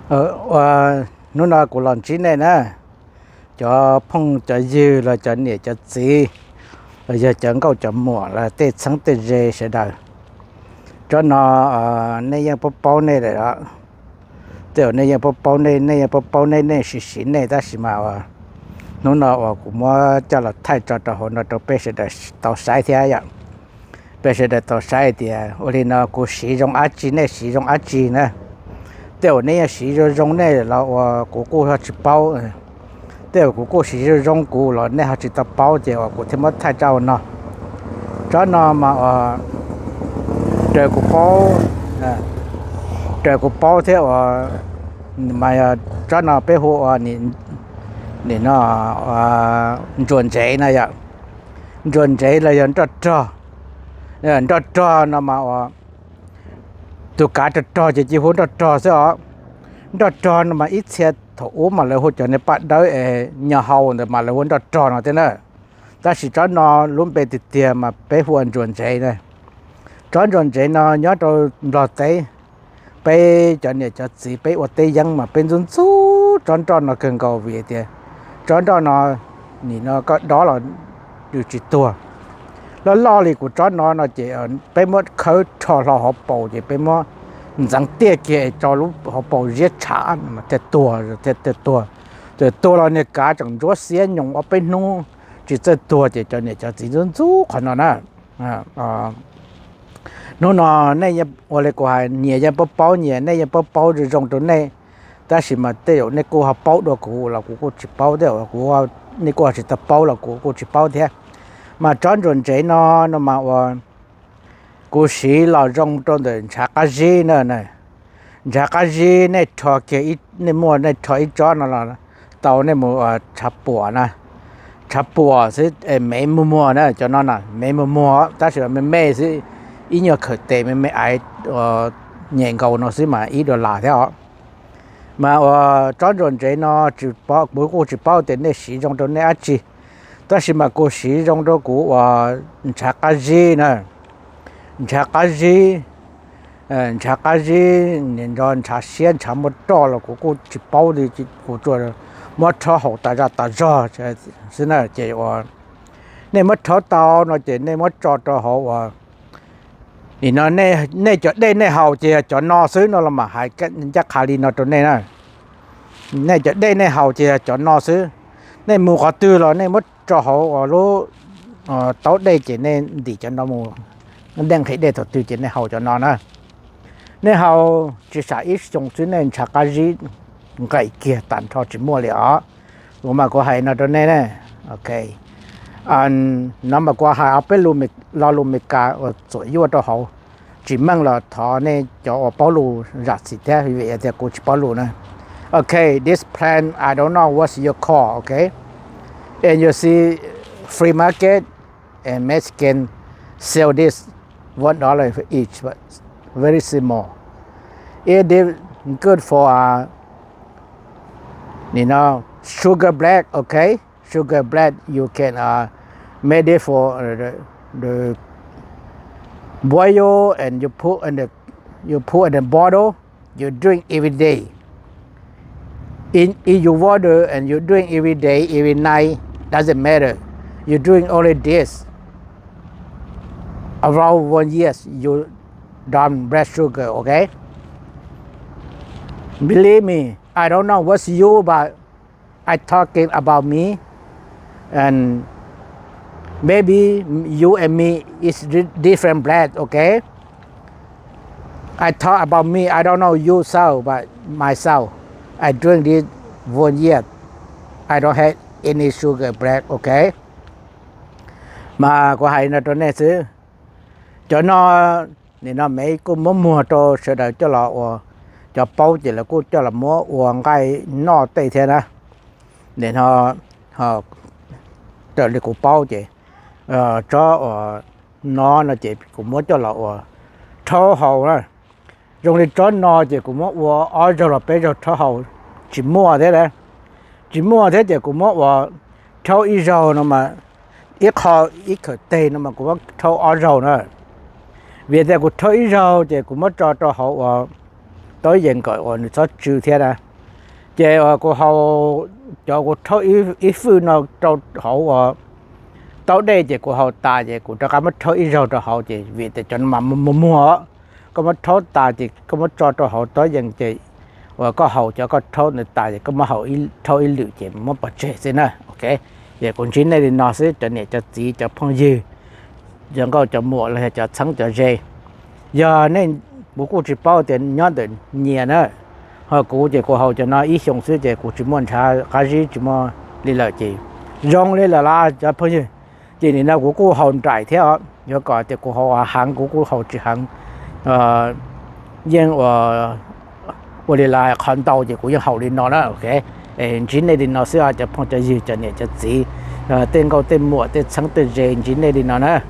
Ua, hnub no kuv los ntsib nej na, cov phooj cov ywg los cov niam cov txiv, los yog cov nkauj cov muam los tej txheeb tej ze sawv daws. Tsob no nej yeej paub paub nej lawm os. Tej uas nej yeej paub paub nej, nej yeej paub paub nej, nej siv siv nej, tab sis mas hnub no uas kuv muab coj los thaij tso rau hauv no rau peb sawv daws tau saib thiab yom. Peb sawv daws tau saib tias ua li no kuv siv zoo dab tsi, nej siv zoo dab tsi na. Tej uas nej yeej siv zoo zoo nej los uas kuv kuj ho tsis paub. Tej uas kuv kuj siv zoo zoo kuv los nej ho tsis tau paub, ces uas kuv thiaj muab thaij tso no. Tsob no mas uas raws kuv paub, raws kuv paub thiab uas mas yog tsob no peb hu ua nim no ntsuas ntsev na yom. Ntsuas ntsev los yog nroj rog. Nroj rog no mas uas tus kav rog rog ces cia hu nroj rog xwb os. Nroj rog no mas ib txhia thaum ub mas lawv hu cov niag paj dawb es nyo hau ntawd mas lawv hu nroj rog no thiab na. Tab sis tsob no lub npe tiag tiag mas peb hu ua ntsuas ntsev na. Tsob ntsuas ntsev no nyob rau Nplog teb. Peb cov niam cov txiv peb ua teb yeeb mas peb ntxub ntxub tsob nroj no kawg nkaus vim tias tsob nroj no nim no koj dob los yus tsis tuag. Loj loj li kuv tsob no no ces peb muab khawb rho hlo hauv paus ces peb muab ntxeev tiaj kiag es tso lub hauv paus ziab tshav thiaj tuag, thiaj tuag. Ces tuag los niag kav tseem ntsuab xiab nyoos ob peb hnub tsis txawj tuag ces cov niam cov txiv ntxub ntxub qhov no na. Hnub no nej ua li kuv hais, nyias yeej paub paub nyias, nej yeej paub paub zoo zoo rau nej, tab sis mas tej zaum nej kuj ho paub dua kuv los kuv kuj tsis paub, tej zaum nej kuj ho tsis tau paub los kuv kuj tsis paub thiab. Mas tsob ntsuas ntsev no no mas uas kuv siv los zoo rau ntawm ntshav qab zib na. Ntshav qab zib nej rho kiag, nej muaj nej rho ib tsob no los tau, nej mus tshav puam na, tshav puam xwb es me muag muag na, cov no na me muag muag tab sis me me xwb, ib nyuag khawm tes me me aiv nyem nkaus no xwb mas ib dollar thiab os. Mas uas tsob ntsuas ntsev no kuv kuj tsis paub tias nej siv zoo rau nej dab tsi, tab sis mas kuv siv zoo rau kuv uas ntshav qab zib na. Ntshav qab zib, ntshav qab zib, ntshav siab, ntshav muaj roj los kuv kuj tsis paub li, kuv tsuas muab rhaub haus tas zaj tas zog xwb na. Ces uas nej muab rhaub tau no ces nej muab tso rau hauv uas nim no nej cov dej nej haus ces yog cov no xwb no los mas hais ncaj qha li no rau nej na. Nej cov dej nej haus ces yog cov no xwb. Nej mus qhov twg los nej muab tso hauv uas lub taub dej ces nej ntim cov no mus, nej nqhis dej thaum twg ces nej haus cov no na. Nej haus tsis sam ib xyoos xwb nej ntshav qab zib nqaim kiag tas nrho tsis muaj li os. Kuv mas kuv hais no rau nej ne. Ok, no mas kuv hais ob peb lo lus Meskas uas txuam yuaj rau hauv. Tsis meej los thov nej cov uas paub lus zam txim thiab vim tias kuv tsis paub lus na. Ok, this plant, I don't know what's your call, ok? And you see flea market and Mexican sell this one dollar each, but very small. It is good for, uh, you know, sugar bread, okay? Sugar bread, you can, uh, make it for, uh, the, the boil and you put in the, you put in a bottle, you drink every day. In, in your water and you drink every day, every night, doesn't matter. You drink only this. Around one year, you done blood sugar, okay? Believe me, I don't know what's you, but I talking about me, and maybe you and me is di- different bread, okay? I talk about me, I don't know you so, but myself, I drink this one year. I don't have any sugar bread, okay? Mas kuv hais no rau nej xwb. Cov no, nim no me kuj muab muag rau sawv daws coj los ua, cov paub ces lawv kuj coj los muab ua nqaij noj tej thiab na. Nim no raws li kuv paub ces tsob uas no no ces kuv muab coj los ua rhaub haus na. Zoo li tsob no ces kuv muab ua ob zaug los peb zaug rhaub haus tsis muaj thiab. Tsis muaj thiab ces kuv muab ua rhaub ib zaug no mas ib qho ib khawm teg no mas kuv muab rhaub ob zaug na. Vim tias kuv rhaub ib zaug ces kuv muab tso rau hauv uas taub yees kom uas nws txhob tsw thiab na. Ces uas kuv haus, cov kuv rhaub ib fwj no rau hauv uas taub dej ces kuv haus tas ces kuv rov qab muab rhaub ib zaug rau hauv ces vim tias cov no mas muag muag, koj muab rhaub tas ces koj muab tso rau hauv taub yees ces uas koj haus cov koj rhaub ntawd tas ces koj muab rhaub ib lwm ces muab pov tseg xwb na. Ok, ces kuv ntsib nej li no xwb cov niam cov txiv cov phooj ywg, cov nkauj cov muam los yog cov txheeb cov ze. Yog nej, kuv kuj tsis paub tias nyob ntawm nyias na, ho kuv ces kuv haus cov no ib xyoos xwb ces kuv tsis muaj ntshav qab zib tsis muaj li lawm ces zoo li lawm las cov phooj ywg. Ces nim no kuv kuj haus nraim thiab os, yuav kom tias kuv haus heev kuv kuj haus tsis heev, yeej ua li las qhov ntau ces kuv yeej haus li no na. Ok, ntsib nej li no xwb os cov phooj cov ywg cov niam cov txiv, tej nkauj tej muam tej txheeb tej ze, ntsib nej li no na.